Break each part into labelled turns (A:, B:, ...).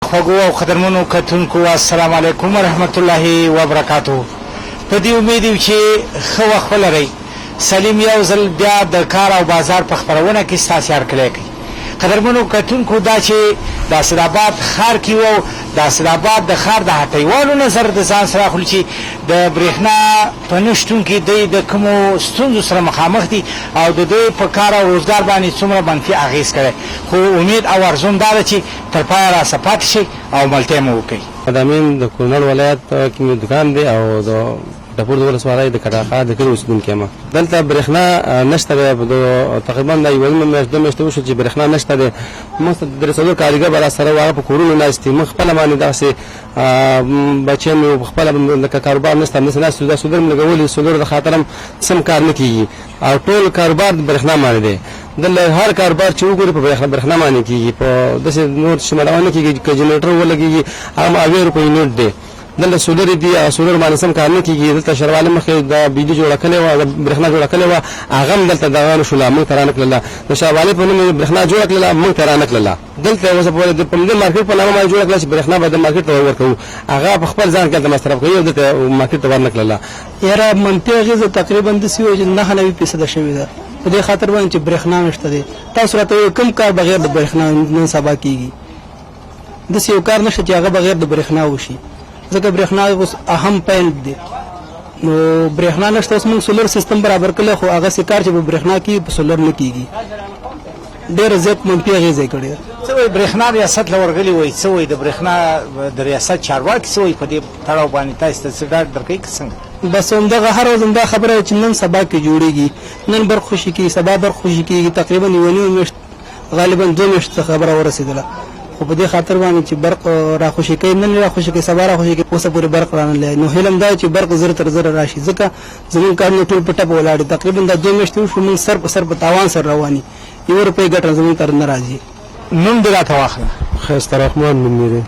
A: خوږو او قدرمنو کتونکو، السلام علیکم ورحمت الله وبرکاته. په دې امید یو چې ښه وخت ولرئ. سلیم یو ځل بیا د کار او بازار په خپرونه کې ستاسې هرکلی کوي. قدرمنو کتونکو، دا چې د اسداباد ښار کې یو، د اسداباد د ښار د هټیوالو نظر د ځان سره اخلو چې د برېښنا په نه شتون کې دوی د کومو ستونزو سره مخامخ دي او د دوی په کار او روزګار باندې څومره منفي اغېز کړی. خو امید او ارزو هم دا ده چې تر پایه راسره پاتې شئ او ملتیا مو وکړئ.
B: امین د کونړ ولایت کې مې دوکان دی او د ټپور د ولسوالۍ د کټاخا د کلي اوسېدونکی یم. دلته برېښنا نشته دی، تقریبا دا یوه نیمه میاشت دوه میاشتې وشو چې برېښنا نشته دی. موږ ته درې څلور کاریګر به راسره وو، هغه په کورونو ناست دي. موږ خپله باندې دغسې بچیان مې خپله لکه کاروبار نشته، همداسې ناست یو. دا سولر مې لګولي، سولر د خاطر هم سم کار نه کېږي او ټول کاروبار د برېښنا باندې دی. دلته هر کاروبار چې وګوري په برېښنا باندې کېږي، په داسې نور څه باندې نه کېږي. که جنریټر ولګېږي هغه هم 70 روپۍ یونټ دی. دلته سولر دي، هغه سولر باندې سم کار نه کېږي. دلته شروالي مخکې د بجلي جوړه کړې وه، د برېښنا جوړه کړې وه، هغه هم دلته دغه نه شوله، موږ ته رانه کړله. د شاروالۍ په نوم یې برېښنا جوړه کړله، موږ ته رانه کړله. دلته اوسه پورې د همدې مارکېټ په نامه باندې جوړه کړله چې برېښنا به د مارکېټ ته ورکوو، هغه په خپل ځان کې هلته مصرف کوي او دلته مارکېټ ته ورنه کړله.
C: یاره منفي اغېزه تقریبا داسې وایو چې 99 فیصده شوې ده، په دې خاطر باندې چې برېښنا نشته دی. تاسو راته ووایئ، کوم کار بغیر د برېښنا نن سبا کېږي؟ داسې یو کار نشته چې هغه بغیر د برېښنا وشي، ځکه برېښنا اوس اهم پوینټ دی. نو برېښنا نشته، اوس موږ سولر سیستم برابر کړی، خو هغسې کار چې په برېښنا کېږي په سولر نه کېږي. ډېره زیات منفي اغېزه یې کړې ده.
A: څه وایي، برېښنا ریاست له ورغلي وایي، څه وایي د برېښنا د ریاست چارواکي، څه وایي په دې تړاو باندې؟ تاسو ته څه ډاډ درکوي که څنګه؟
C: بس همدغه هره ورځ همدا خبره ده چې نن سبا کې جوړېږي، نن برق خوشي کېږي، سبا برق خوشي کېږي. تقریبا یوه نیمه میاشت، غالبا 2 میاشتې څخه خبره ورسېدله، خو په دې خاطر باندې چې برق راخوشي کوي، نن راخوشي کوي، سبا راخوشي کوي، اوسه پورې برق رانه لري. نو هیله هم دا چې برق زر تر زره راشي، ځکه زمونږ کارونه ټول په ټپه ولاړ دي. تقریبا دا 2 میاشتې وشو، موږ سر په سر په تاوان سره روان یو، یوه روپۍ ګټه زمونږ تر نه راځي.
A: نوم دې راته واخله.
D: ښایسته رحمان نوم مې دی.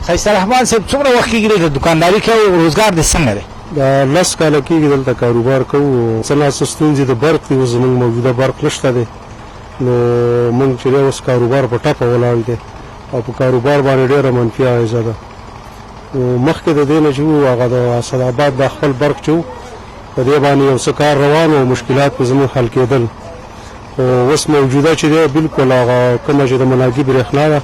A: ښایسته رحمان صاحب، څومره وخت کېږي دلته دوکانداري کوې او روزګار دې څنګه دی؟
D: دا 10 کاله کېږي دلته کاروبار کوو. څه نا څه ستونزې د برق دي، اوس زمونږ موجوده برق نشته دی، نو موږ چې دی اوس کاروبار په ټپه ولاړ دی او په کاروبار باندې ډېره منفي اغېزه ده. نو مخکې د دې نه چې وو، هغه د اسداباد دا خپل برق چې وو، په دې باندې یو څه کار روان و، مشکلات په زموږ حل کېدل. خو اوس موجوده چې دی بالکل هغه کومه چې د مناګي برېښنا ده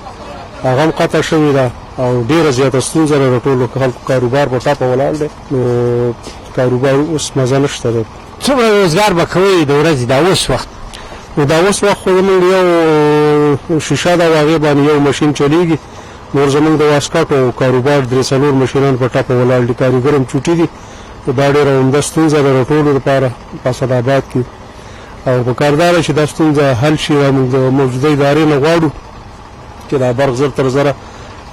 D: هغه هم قطع شوې ده او ډېره زیاته ستونزه ده د ټولو خلکو، کاروبار په ټپه ولاړ دی، نو کاروبار اوس مزه نشته دی.
A: څومره روزګار به کوئ د ورځې دا اوس وخت؟
D: نو دا اوس وخت خو زمونږ یو شیشه ده او هغې باندې یو ماشین چلیږي. نور زمونږ د واسکټ او کاروبار درې څلور ماشینان په ټپه ولاړ دي، کاریګر هم چوټي دي. نو دا ډېره عمده ستونزه ده د ټولو لپاره په اسداباد کې او په کار دا ده چې دا ستونزه حل شي. دا موږ د موجوده ادارې نه غواړو چې دا برق زر تر زره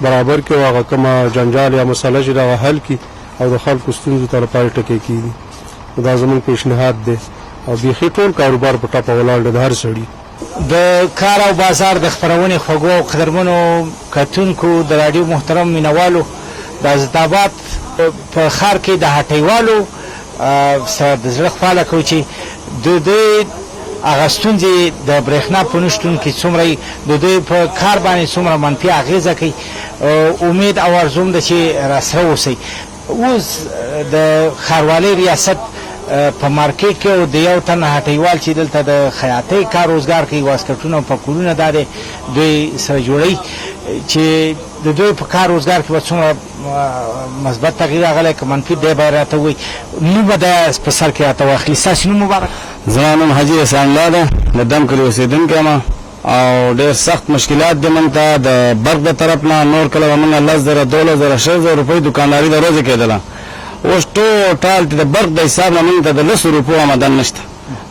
D: برابر کړي او هغه کومه جنجال یا مسله چې دغه حل کړي او د خلکو ستونزو ته د پای ټکی کېږدي. نو دا زموږ پیشنهاد دی او بیخي ټول کاروبار په ټپه ولاړ دی د هر سړي.
A: د کار او بازار د خپرونې خوږو او قدرمنو کتونکو، د راډیو محترم مینوالو، د حضرت په ښار کې د هټیوالو سره د زړه خواله کوو چې د دوی هغه ستونزې د برېښنا په نشتون کې څومره، د دوی په کار باندې څومره منفي اغېزه کوي. امید او ارزو هم ده چې راسره اوسئ. اوس د ښاروالۍ ریاست په مارکیټ کې او د یو تن هټیوال چې دلته د خیاطۍ کار روزګار کوي، واسکټونه او پکولونه دا دی دوی سره جوړوي، چې د دوی په کار روزګار کې به څومره مثبت تغییر راغلی که منفي دی، باید راته ووایي. نوم به د په سر کې راته واخلي. ستاسو نوم مبارک.
B: زما نوم حاجي احسان الله دی، د دم کلي اوسېدونکی یم او ډېر سخت مشکلات دي موږ ته د برق د طرف نه. نور کله به موږ 10,000، 12,000، 20,000 روپۍ دوکانداري د ورځې کېدله، اوس ټوټال د برق د حساب نه موږ ته د 10 روپو آمدن نشته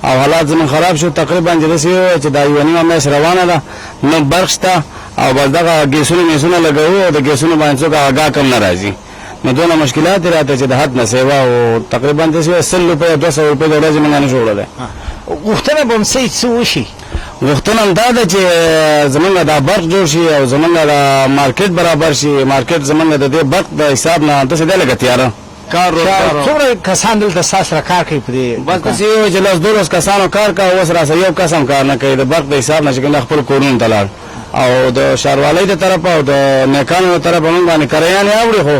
B: او حالات زموږ خراب شو. تقریبا چې داسې ووایه چې دا یوه نیمه میاشت روانه ده، نه برق شته او بس دغه ګیسونه میسونه لګوو او د ګیسونو باندې څوک هغه ګاک هم نه راځي. نو دونه مشکلات یې راته چې د حد نه سیوا او تقریبا داسې وایه 100 روپۍ، 200 روپۍ د ورځې موږ نه شو وړلی.
A: غوښتنه به هم څه څه وشي؟
B: غوښتنه هم دا ده چې زمونږ دا برق جوړ شي او زمونږ دا مارکیټ برابر شي. مارکیټ زمونږ د دې برق د حساب نه داسې دی لکه تیاره.
A: کار روزګار، څومره کسان دلته ستاسو سره کار کوي په دې؟
B: بس داسې ووایه چې 10، 12 کسانو کار کاوه، اوس راسره یو کس هم کار نه کوي. د برق د حساب نه چې کوم خپل کورونو ته لاړ. او د ښاروالۍ د طرفه او د نیکانو د طرفه موږ باندې کرایانې اوړي، خو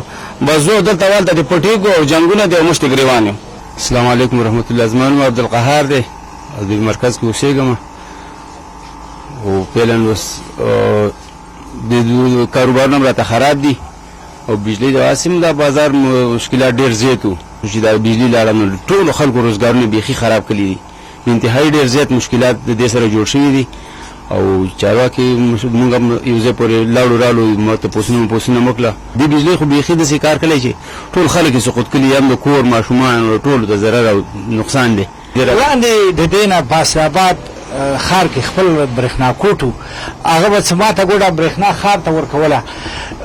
B: بس زه دلته والته دې پټېږو او جنګونه دي او موږ ترې ګریوان یو. السلام علیکم ورحمت الله. زما نوم عبدالقهار دی او د مرکز کې اوسېږم او فعلا اوس د کاروبارونه هم راته خراب دي او بجلۍ د هسې هم دا بازار مشکلات ډېر زیات وو چې دا بجلي لاړه نو ټولو خلکو روزګارونه بیخي خراب کړي دي. انتهایي ډېر زیات مشکلات د دې سره جوړ شوي دي او چارواکي موږ هم یو ځای پورې لاړو رالو، موږ تپوسونه مپوسونه هم وکړه. دې بجلۍ خو بیخي داسې کار کړی چې ټول خلک یې سقوط کړي، هم د کور ماشومان او ټولو ته ضرر او نقصان دی.
A: وړاندې د دې نه په اسلام ښار کې خپل برېښنا کوټ و، هغه به څه ماته ګوډه برېښنا ښار ته ورکوله.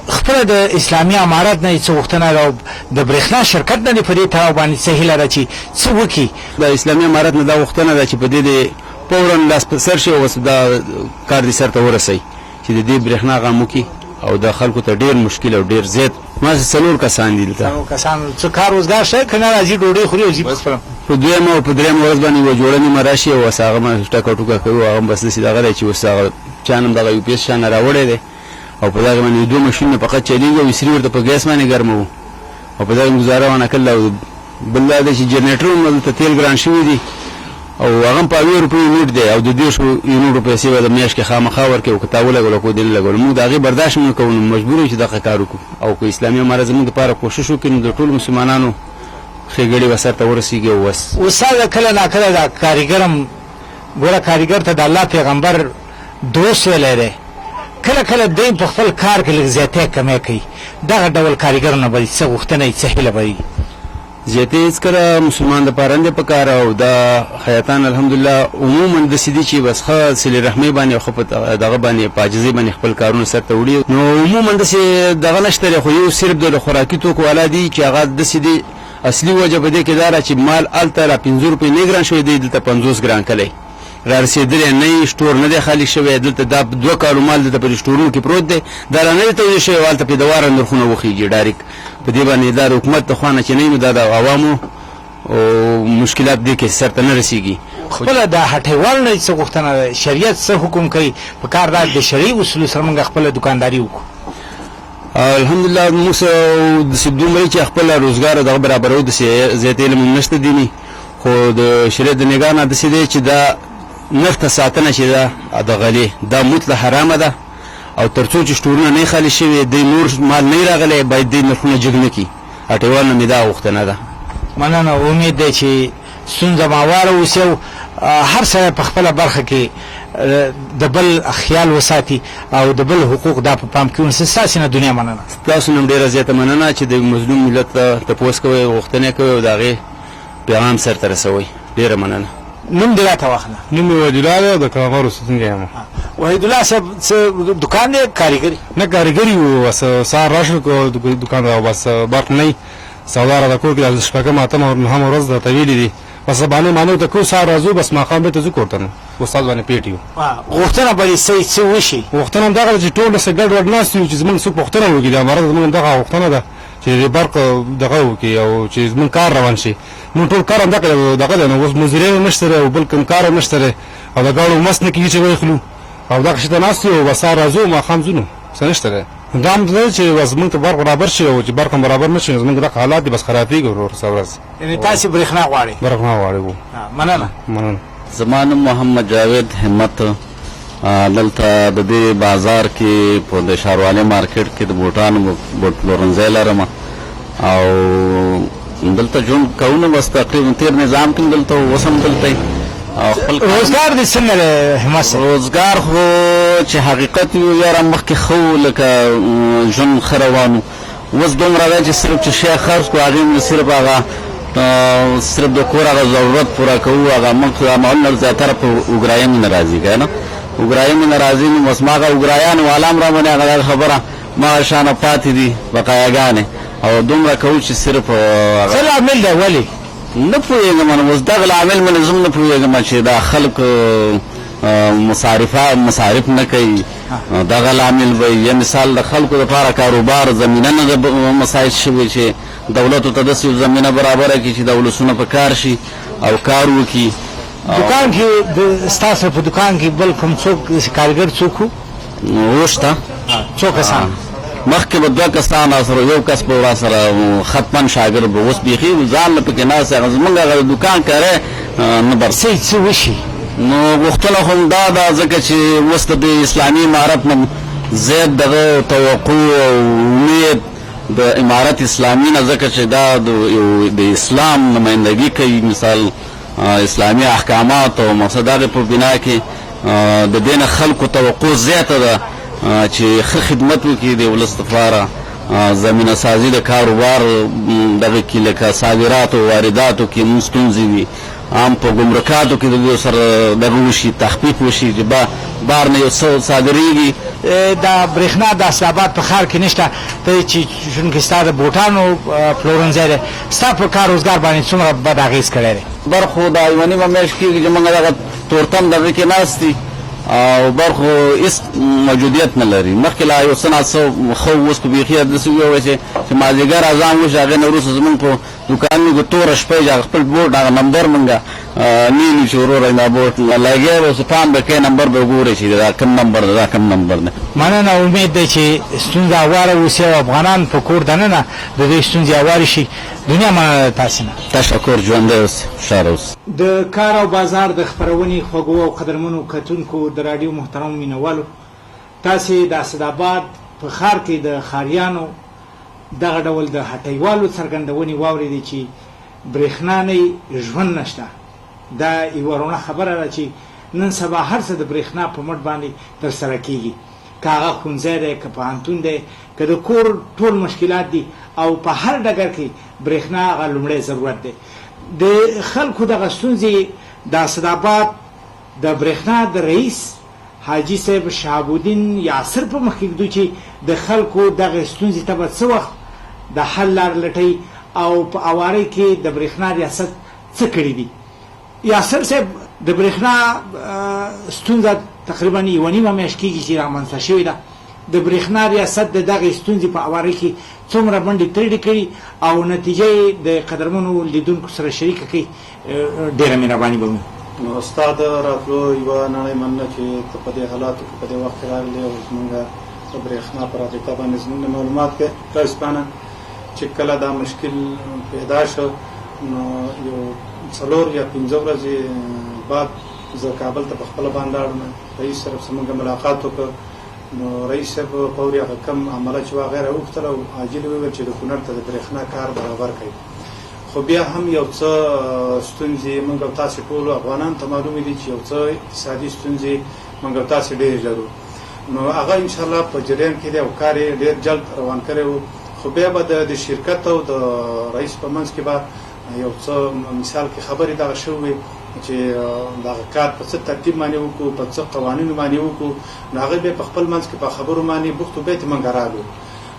A: خپله د اسلامي امارت نه یې څه غوښتنه ده او د برېښنا شرکت نه دې په دې تړاو باندې څه هیله ده چې څه وکړي؟
B: د اسلامي امارت نه دا غوښتنه ده چې په دې دې فوراً لاس په سر شي او بس دا کار دې سر ته ورسوي چې د دې برېښنا غم وکړي او د خلکو ته ډېر مشکل او ډېر زیات. ما سره څلور کسان دي دلته.
A: څلور کسان څه کار روزګار شته که نه راځي ډوډۍ خوري او ځي په خپله؟
B: په دویمه او په درېیمه ورځ باندې یوه جوړه نیمه راشي او بس هغه ما ټکه ټوکه کوي او هغه هم بس داسې دغه دی چې اوس هغه چا نه هم دغه یو پیس شانه راوړی دی او په دغه باندې دوه ماشینونه فقط چلېږي او استري ورته په ګیس باندې ګرموو او په دغه ګزاره ونه کړله. او بل دا دی چې جنریټر هم دلته تیل ګران شوي دي او هغه هم په 70 روپۍ یونټ دی او د 30 یونټو پیسې به د میاشت کې خامخا ورکوي او که تا ولګول او که دې نه لګول موږ د هغې برداشت هم نه کوو، نو مجبور یو چې دغه کار وکړو. او که اسلامي امارت زموږ دپاره کوشش وکړي نو د ټولو مسلمانانو ښېګړې به سر ته ورسېږي او بس.
A: استاده کله ناکله دا کاریګر هم ګوره، کاریګر ته د الله پیغمبر دوست ویلی دی، کله کله دی په خپل کار کې لږ زیاتی کمی کوي، دغه ډول کاریګرو نه به څه غوښتنه وي، څه هیله به وي؟
B: زیاتی هېڅکله مسلمان دپاره نه دی په کار او دا خیاطان الحمدلله عموما داسې دي چې بس ښه صلې رحمۍ باندې او ښه په دغه باندې په عاجزۍ باندې خپل کارونه سرته وړي، نو عموما داسې دغه نشته دی. خو یو صرف د خوراکي توکو والا دي چې هغه داسې دي. اصلي وجه په دې کې دا ده چې مال هلته لا 5 روپۍ نه ګران شوی دی، دلته 50 ګران کلی را رسېدلی نه یي، سټور نه دی خالي شوی، دلته دا 2 کالو مال دلته په دې سټورونو کې پروت دی، دا لا نه دی توزیع شوی او هلته پرې د واره نرخونه وخېږي ډایرک. په دې باندې دا د حکومت د خوا نه چې نه وي نو دا د عوامو او مشکلات دې کې سر ته نه رسېږي.
A: خپله د هټۍوالو نه څه غوښتنه ده، شریعت څه حکم کوي، په کار دا د شرعي اصولو سره موږ خپله دوکانداري وکړو؟
B: الحمدلله موږ داسې دومره چې خپل روزګار دغه برابرو داسې زیات علم هم نشته دیني، خو د شریعت د نګاه نه داسې دی چې دا نرخ ته ساتنه چې ده د غلې دا مطلق حرامه ده او تر څو چې سټورونه نه خالي شوي دی نور مال نه راغلی باید دی نرخونه جګ نه کړي. هټیوال نه مې دا غوښتنه ده.
A: مننه، امید دی چې ستونزه ماواره اوسي او هر سړی په خپله برخه کې د بل خیال وساتي او د بل حقوق دا په پام کې ونیسي. ستاسې نه دنیا مننه.
B: ستاسو نه هم ډېره زیاته مننه چې د مظلوم ملت ته تپوس کوئ، غوښتنه کوئ او د هغې پیغام سر ته رسوئ. ډېره مننه.
A: نوم دې راته واخله.
E: نوم مې وحیدالله دی او د کامر اوسېدونکی یم.
A: وحیدالله صاحب څه دکان دی کاریګر؟
E: نه کاریګر یو، بس سهار راشو دکان ته بس برق نه وي، سودا راته کور کې د شپږم اتم او نهم ورځ درته ویلي دي، بس بانې مانو ته کوو، سهار راځو بس ماښام بېرته ځو کور ته. نو استاد باندې پېټ یو.
A: غوښتنه به دې څه څه وشي؟
E: غوښتنه همدغه ده چې ټول داسې ګډ وډ ناست یو چې زموږ څوک پوښتنه وکړي، د امارت زموږ همدغه غوښتنه ده چې د برق دغه وکړي او چې زموږ کار روان شي. موږ ټول کار همدغه دغه دی، نو اوس مزدوري هم نشته دی او بل کوم کار هم نشته دی او د ګاړو مس نه کېږي چې ویې خلو او دغه شي ته ناست یو، بس سهار راځو ماښام ځو، نو څه نشته دی. دا هم ده چې بس موږ ته برق برابر شي او چې برق هم برابر نه شي نو زموږ دغه حالات دي بس خرابېږي ورځ ورځ.
A: یعنې تاسې برېښنا غواړئ؟
E: برېښنا غواړو.
A: مننه.
E: مننه.
F: زما نوم محمد جاوید همت، دلته د دې بازار کې په د ښاروالۍ مارکیټ کې د بوټانو بوټ پلورنځی لرم او دلته ژوند کوو. نو بس تقریبا تېر نظام کې هم دلته وو، اوس هم دلته یم. او خپل
A: روزګار دې څنګه دی همت صاحب؟
F: روزګار خو چې حقیقت وي یاره مخکې ښه و، لکه ژوند ښه روان و. اوس دومره دی چې صرف چې شی خرڅ کړو هغې موږ صرف هغه صرف د کور هغه ضرورت پوره کوو. هغه موږ خو معمولاً زیاتره په اوګرایه مې نه راځي که نه، اوګرایه مې نه راځي، نو بس ما هغه اوګرایان والا هم راباندې هغه دغه خبره ما شانه پاتې دي بقایاګانې او دومره کوو چې صرف
A: څه لامل دی ولې؟
F: نه پوهېږم نو اوس دغه لامل مې زه هم نه پوهېږم چې دا خلک مصارفه مصارف نه کوي، دغه لامل به یا مثال د خلکو دپاره کاروبار زمینه نه ده مساعد شوې چې دولت ورته داسې یو زمینه برابره کړي چې دا ولسونه په کار شي او کار وکړي.
A: دکان کې د ستاسو په دکان کې بل کوم څوک داسې کارګر څوک وو؟
F: وشته.
A: څو کسان؟
F: مخکې به دوه کسان راسره، یو کس به راسره ختمن شاګرد به، اوس بیخي ځان له پکې ناست، هغه زمونږ هغه دوکان کری نه بر
A: څه څه وشي؟
F: نو غوښتنه خو همدا ده، ځکه چې اوس د دې اسلامي امارت نه زیات دغه توقع او امید د امارت اسلامي نه، ځکه چې دا د اسلام نمایندګي کوي، مثال اسلامي احکامات او مقصد هغې په بنا کې د دې نه خلکو توقع زیاته ده چې ښه خدمت وکړي د ولس لپاره، زمینه سازي د کاروبار دغه کې لکه صادراتو وارداتو کې موږ ستونزې دي، هم په ګمرکاتو کې د دوی سره دغه وشي، تخفیف وشي چې بار نه یو څه صادرېږي.
A: دا برېښنا د اسداباد په ښار کې نشته، ته چې چونکې ستا د بوټانو پلورنځی دی، ستا په کار روزګار باندې څومره بد اغېز کړی دی؟
F: برخو دا یوه نیمه میاشت کېږي چې موږ دغه تورتم دغه کې ناست دي او برخو هېڅ موجودیت نه لري. مخکې لا یو څه ناڅه ښه وو، اوس خو بیخي داسې ووایه چې مازدیګر اذان وشي، هغې نه وروسته زموږ په دوکانونو کې توره شپه چې هغه خپل بوټ هغه نمبر مونږ نیلو چې وروره دا بوټ لګیا به اوس پام به کوې، نمبر به ګورې چې دا کوم نمبر دی، دا کوم نمبر دی.
A: مننه، امید دی چې ستونزه هواره اوسي او افغانان په کور دننه د دې ستونزې هوارې شي. دنیا مننه له تاسې نه.
F: تشکر، ژوندی اوسې، خوشحاله اوسې.
A: د کار او بازار د خپرونې خوږو او قدرمنو کتونکو، د راډیو محترمو مینوالو، تاسې د اسداباد په ښار کې د ښاریانو دغه ډول د هټۍوالو څرګندونې واورېدې چې برېښنا نه ژوند نشته. دا یوه روڼه خبره ده چې نن سبا هر څه د برېښنا په مټ باندې ترسره کېږي، که هغه ښونځی دی، که پوهنتون دی، که د کور ټول مشکلات دي او په هر ډګر کې برېښنا هغه لومړی ضرورت دی. د خلکو دغه ستونزې د اسداباد د برېښنا د رئیس حاجي صاحب شهاب الدین یاسر په مخ کې ږدو چې د خلکو دغې ستونزې ته به څه وخت د حل لار لټوي او په اوارۍ کې د برېښنا ریاست څه کړي دي. یاسر صاحب، د برېښنا ستونزه تقریبا یوه نیمه میاشت کېږي چې رامنځته شوې ده. د برېښنا ریاست د دغې ستونزې په اوارۍ کې څومره منډې ترړې کړي او نتیجه یې د قدرمنو لیدونکو سره شریکه کړئ، ډېره مهرباني به مو.
G: نو ستا د راتلو یوه نړۍ مننه چې ته په دې حالاتو کې په دې وخت کې راغلې او زمونږ د برېښنا په رابطه باندې زمونږ نه معلومات کړې. متاسفانه چې کله دا مشکل پیدا شو نو یو 4 یا 5 ورځې بعد زه کابل ته په خپله باندې لاړم، رئیس سره زمونږ ملاقات وکړ. نو رئیس صاحب فوري هغه کم عمله چې وه هغه یې راوغوښتله او عاجل یې وویل چې د کونړ ته د برېښنا کار برابر کړئ. خو بیا هم یو څه ستونزې موږ او تاسې ټولو افغانانو ته معلومې دي چې یو څه اقتصادي ستونزې موږ او تاسې ډېرې لرو، نو هغه انشاءالله په جریان کې دی او کار یې ډېر جلد روان کړی و. خو بیا به د شرکت او د رئیس په منځ کې به یو څه مثال کې خبرې دغه شوې وې چې دغه کار په څه ترتیب باندې وکړو، په څه قوانینو باندې وکړو. نو هغه بیا په خپل منځ کې په خبرو باندې بوخت و، بیا ترې موږ راغلو.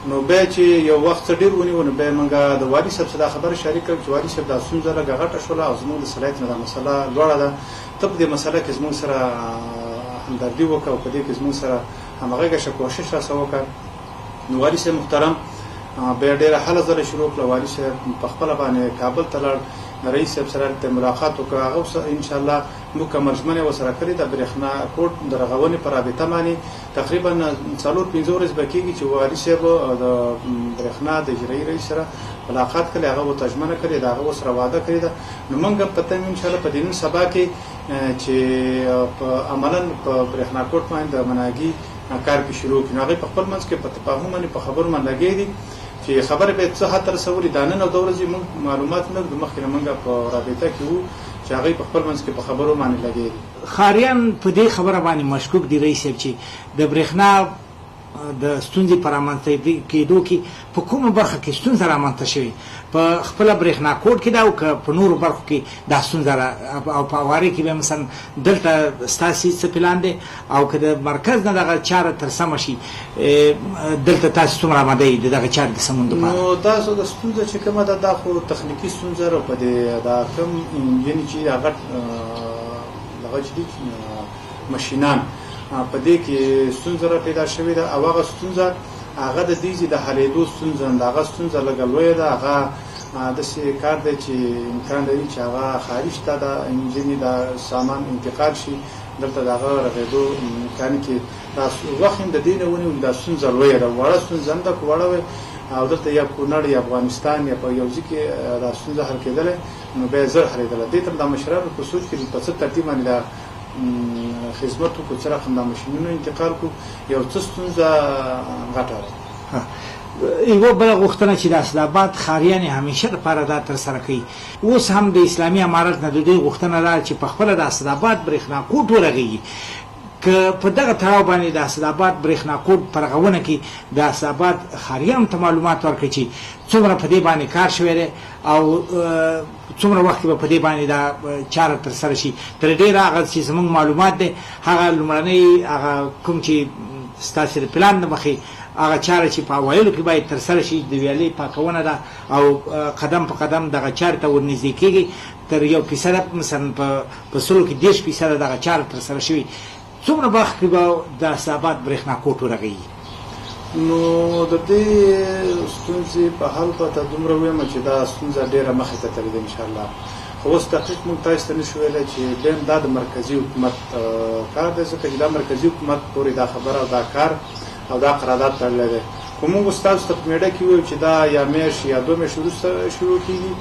G: نو بیا چې یو وخت څه ډېر ونیو، نو بیا موږ د والي صاحب سره دا خبره شریک کړه چې والي صاحب دا ستونزه لږه غټه شوله او زموږ د صلاحیت نه دا مسله لوړه ده، ته په دې مسله کې زموږ سره همدردي وکړه او په دې کې زموږ سره همغږه شه، کوشش راسره وکړه. نو والي صاحب محترم بیا ډېره هله ځله شروع کړه. والي صاحب په خپله باندې کابل ته لاړ، د رئیس صاحب سره هلته ملاقات وکړ. هغه اوس انشاءالله مکمل ژمنه ورسره کړې ده. برېښنا کوټ د رغونې په رابطه باندې تقریبا 4-5 ورځې به کېږي چې والي صاحب د برېښنا د اجرایي رئیس سره ملاقات کړی، هغه ورته ژمنه کړې ده، هغه ورسره وعده کړې ده. نو موږ هم په تمه انشاءالله په دې نن سبا کې چې په عملاً په برېښنا کوټ باندې د مناګي کار پې شروع کړي. نو هغوی په خپل منځ کې په تفاهم باندې په خبرو باندې لګیا دي چې خبره به یې څه حد ته رسولي. دا نن او د ورځې موږ معلومات نه لرو، مخکې نه موږ په رابطه کې وو چې هغوی په خپل منځ کې په خبرو باندې لګیا دي.
A: ښاریان په دې خبره باندې مشکوک دي رئیس صاحب چې د برېښنا د ستونزې په رامنځته کېدو کې په کومه برخه کې ستونزه رامنځته شوې، په خپله برېښنا کوټ کې ده او که په نورو برخو کې دا ستونزه را او په اوارې کې بیا مثلا دلته ستاسې څه پلان دی او که د مرکز نه دغه چاره تر سمه شي دلته تاسې څومره آماده یئ د دغه چارې د سمون دپاره؟
G: نو دا د ستونزه چې کومه ده دا خو تخنیکي ستونزه ده. په دې دا کوم انجن چې هغه دغه چې دي مشینان په دې کې ستونزه را پیدا شوې ده او هغه ستونزه هغه د دې چې د حلېدو ستونزه ده، هغه ستونزه لږه لویه ده. هغه داسې کار دی چې امکان لري چې هغه خارج ته د انجنې د سامان انتقال شي، دلته د هغه رغېدو امکان کې دا وخت هم د دې نه ونیو دا ستونزه لویه ده، وړه ستونزه هم ده که وړه وی او دلته یا کونړ یا افغانستان یا په یو ځای کې دا ستونزه حل کېدلی نو بیا یې زر حلېدله. دې ته هم دا مشرانو په سوچ کې چې په څه ترتیب باندې دا خدمت وکړو، څه رقم دا ماشینونه انتقال کړو، یو څه ستونزه غټه ده.
A: یوه بله غوښتنه چې د اسداباد ښاریان یې همیشه لپاره دا ترسره کوي، اوس هم د اسلامي امارت نه د دوی غوښتنه دا ده چې په خپله د اسداباد برېښنا کوټ ورغېږي. که په دغه تړاو باندې د اسداباد برېښنا کوټ په رغونه کې د اسداباد ښاریانو ته معلومات ورکړي چې څومره په دې باندې کار شوی دی او څومره وخت کې به په دې باندې دا چاره ترسره شي. تر ډېره هغه چې زموږ معلومات دی هغه لومړنۍ هغه کوم چې ستاسې د پلان له مخې هغه چاره چې په اوایلو کې باید ترسره شي د ویالې پاکونه ده او قدم په قدم دغه چارې ته ورنږدې کېږي. تر یو فیصده مثلا په سلو کې 30 فیصده دغه چاره ترسره شوې. څومره وخت کې به د اسداباد برېښنا کوټ ورغېږي؟
G: نو د دې ستونزې په حل به ته دومره ووایم چې دا ستونزه ډېره مخې ته تللې ده انشاءالله، خو اوس دقیق موږ تاسو ته نشو ویلی چې بیا هم دا د مرکزي حکومت کار دی، ځکه چې دا مرکزي حکومت پورې دا خبره او دا کار او دا قرارداد تړلی دی. خو موږ اوس تاسو ته په میډه کې وویو چې دا یا میاشت یا دوه میاشتې وروسته شروع کېږي،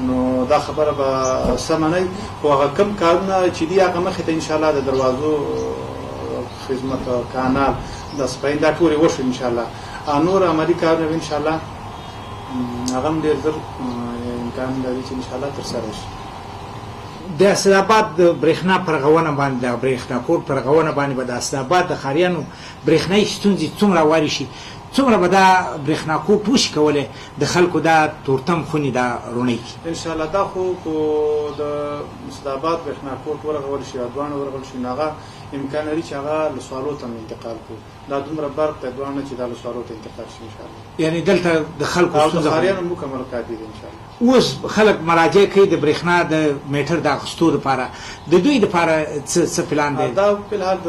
G: نو دا خبره به سمه نه وي، خو هغه کوم کارونه چې دي هغه مخې ته انشاءالله د دروازو خدمت کانال د سپین دا ټولې وشو انشاءالله، او نور عملي کارونه به انشاءالله هغه هم ډېر زر امکان لري چې انشاءالله ترسره شي.
A: د اسداباد د برېښنا په رغونه باندې د برېښنا کوټ په رغونه باندې به د اسداباد د ښاریانو برېښنايي ستونزې څومره هوارې شي، څومره به دا برېښنا کوټ وشي کولی د خلکو دا تورتم خونې دا روڼۍ کړي؟
G: انشاءالله دا خو که د اسداباد برېښنا کوټ ورغول شي او دواړه ورغول شي نو هغه امکان لري چې هغه لسوالو ته هم انتقال کړو، دا دومره برق دی دواړه چې دا لسوالو ته انتقال شي انشاءالله.
A: یعنې دلته د خلکو
G: او د
A: ستونزه خو
G: ښاریانو مکمل کافي دی انشاءالله.
A: اوس خلک مراجعه کوي د برېښنا د میټر د اخیستو لپاره، د دوی لپاره څه څه پلان دی؟
G: دا په الحال د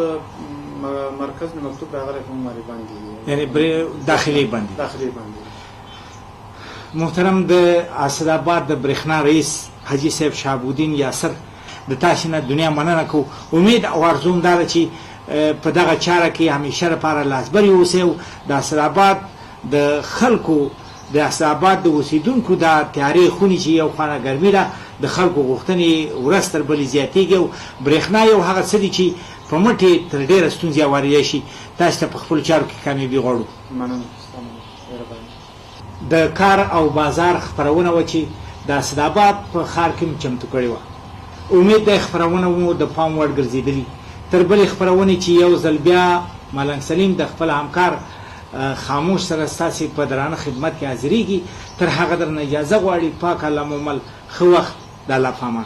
G: مرکز نه مکتوب راغلی په موږ باندې بند دي.
A: یعنې داخلي بند دي.
G: داخلي بند دي.
A: محترم د اسداباد د برېښنا رئیس حاجي صاحب شهاب الدین یاسر د تاسې نه دنیا مننه کوو. امید او ارزو هم دا ده چې په دغه چاره کې همیشه لپاره لاسبري اوسئ او د اسداباد د خلکو د اسداباد د اوسېدونکو دا تیارې خونې چې یو خوا نه ګرمي ده، د خلکو غوښتنې ورځ تر بلې زیاتېږي او برېښنا یو هغه څه دي چې په مټ یې تر ډېره ستونزې هوارېدای شي. تاسې ته په خپلو چارو کې کامیابي غواړو.
G: مننه ستا مننه مهرباني.
A: د کار او بازار خپرونه وه چې د اسداباد په ښار کې مو چمتو کړې وه. امید دی خپرونه مو د پام وړ ګرځېدلي. تر بلې خپرونې چې یو ځل بیا ملنګ سلیم د خپل همکار خاموش سره ستاسې په درانه خدمت کې حاضرېږي، تر هغه درنه اجازه غواړي. پاک الله مو مل. ښه وخت. د الله په امان.